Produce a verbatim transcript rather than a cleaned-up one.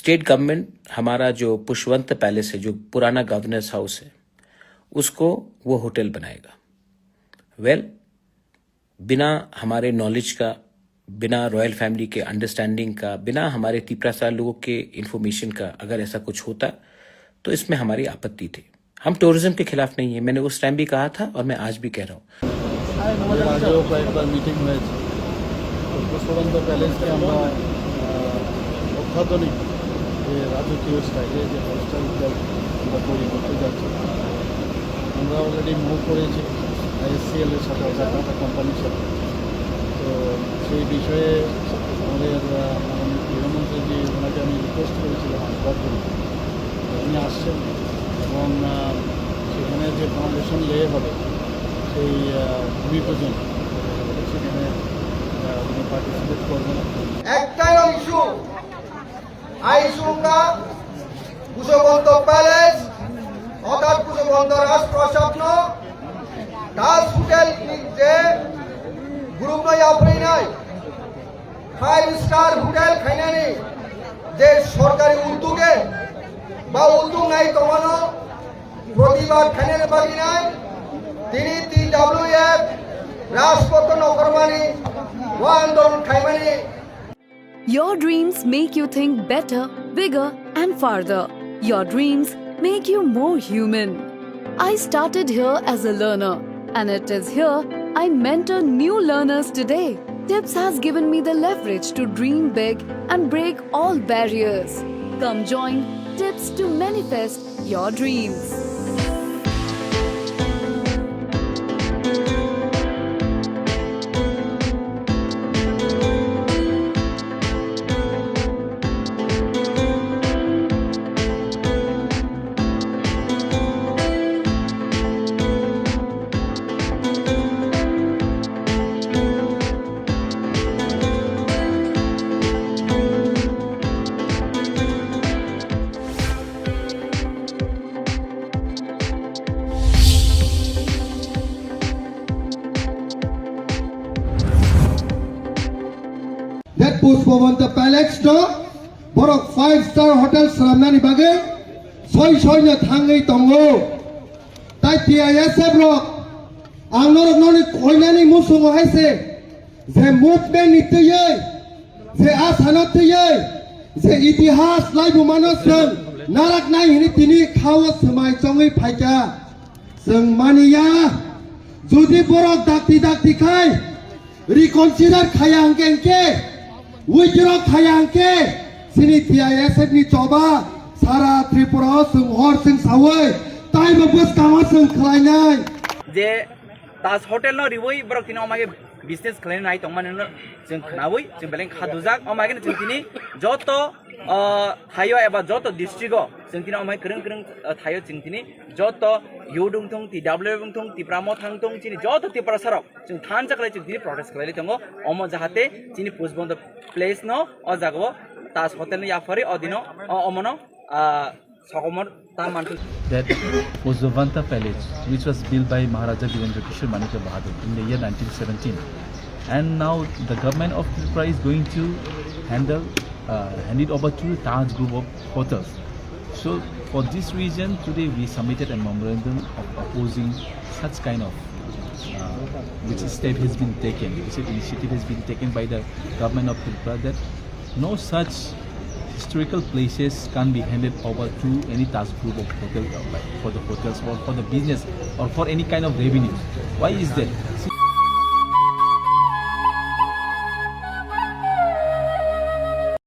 State government हमारा जो पुष्पवंत पैलेस है, जो पुराना गवर्नर्स हाउस है, उसको वो होटल बनाएगा। वेल, बिना हमारे नॉलेज का, बिना रॉयल फैमिली के अंडरस्टैंडिंग का, बिना हमारे तिपरासा लोगों के इन्फॉर्मेशन का अगर ऐसा कुछ होता, तो इसमें हमारी आपत्ति थी। हम टूरिज्म के खिलाफ नहीं है, मैंने उस टाइम भी कहा था और मैं आज भी कह रहा हूँ। এর আগেও কয়েকবার মিটিং হয়েছে। তো পুষ্পবন্ত প্যালেসকে আমরা, আহ, অত্যাধুনিক যে রাজকীয় স্টাইলে যে হাউসটা আমরা তৈরি করতে যাচ্ছি, আমরা অলরেডি মুভ করেছি আইএসসিএল এর সাথে, অর্থাৎ টাটা কোম্পানির সাথে। তো সেই বিষয়ে আমাদের, আহ, মাননীয় প্রধানমন্ত্রীজি, ওনাকে আমি রিকোয়েস্ট করেছিলাম আসবার জন্য। তো উনি আসছেন এবং, আহ, সেখানে যে ফাউন্ডেশন লে হবে, সেই, আহ, ভূমি পূজন, সেখানে, আহ, উনি পার্টিসিপেট করবেন। একটাই ইস্যু, আইসুকা পুষ্পবন্ত প্যালেস, অর্থাৎ পুষ্পবন্ত রাজপ্রাসাদ ন, তাজ হোটেল যে গ্রুপ নয় আপনি নাই, ফাইভ স্টার হোটেল খাইনানি যে সরকারি উদ্যোগে বা উদ্যোগ নাই তমানো প্রতিবাদ খাইনানি বাকি নাই, তিনি টিডব্লিউএফ রাজপথ নগরমানি ও আন্দোলন খাইমানি। Your dreams make you think better, bigger, and farther. Your dreams make you more human. I started here as a learner, and it is here I mentor new learners today. Tips has given me the leverage to dream big and break all barriers. Come join Tips to manifest your dreams. That Pushpavanta Palace no, borok five star hotel swnamnani bagwi soi soi no thangwi tongo. Tai T I S F rok ang norok noni koinani musungo hai se je movement ni twiwi, je asano twiwi, je itihas laibumano chwng narak nai hini tini khao swmai chongwi phaikha. Chwng maniya, jodi borok dakti dakti khai reconsider khaya hwnkhe hwnkhe, withdraw khaya hwnkhe, chini T I S F ni choba sara Tripura o chwng hor chwng sawi taibo bwskang o chwng khlainai. Je Taj Hotel no riwi borok tini omo khe business khlaina nai tongmani no chwng khnawi chwng beleng kha dujak. Omo khe chwng tini joto, o, thaio eba joto district o chwng tini omo khe kwrwng kwrwng, o, thaio chwng tini joto youth wngthung, T W F wngthung, Tipra Motha wngthung, chini joto Tiprasa rok chwng thansa khlai chwng tini protest khlailai tongo. Omo jahate chini Pushpavanta Palace no o jaga o Taj Hotel ni yapharwi o dino o omono, ah, sokomor ta manthung. That Pushpavanta Palace, which was built by Maharaja Virendra Kishore Manikya Bahadur in the year nineteen seventeen, and now the government of Tripura is going to handle, uh, hand it over to Taj Group of Hotels. So for this reason, today we submitted a memorandum of opposing such kind of, uh, which step has been taken, which initiative has been taken by the government of Tripura, that no such historical places can be handed over to any Taj Group of hotel, uh, like, for the hotels or for the business or for any kind of revenue. Why is that?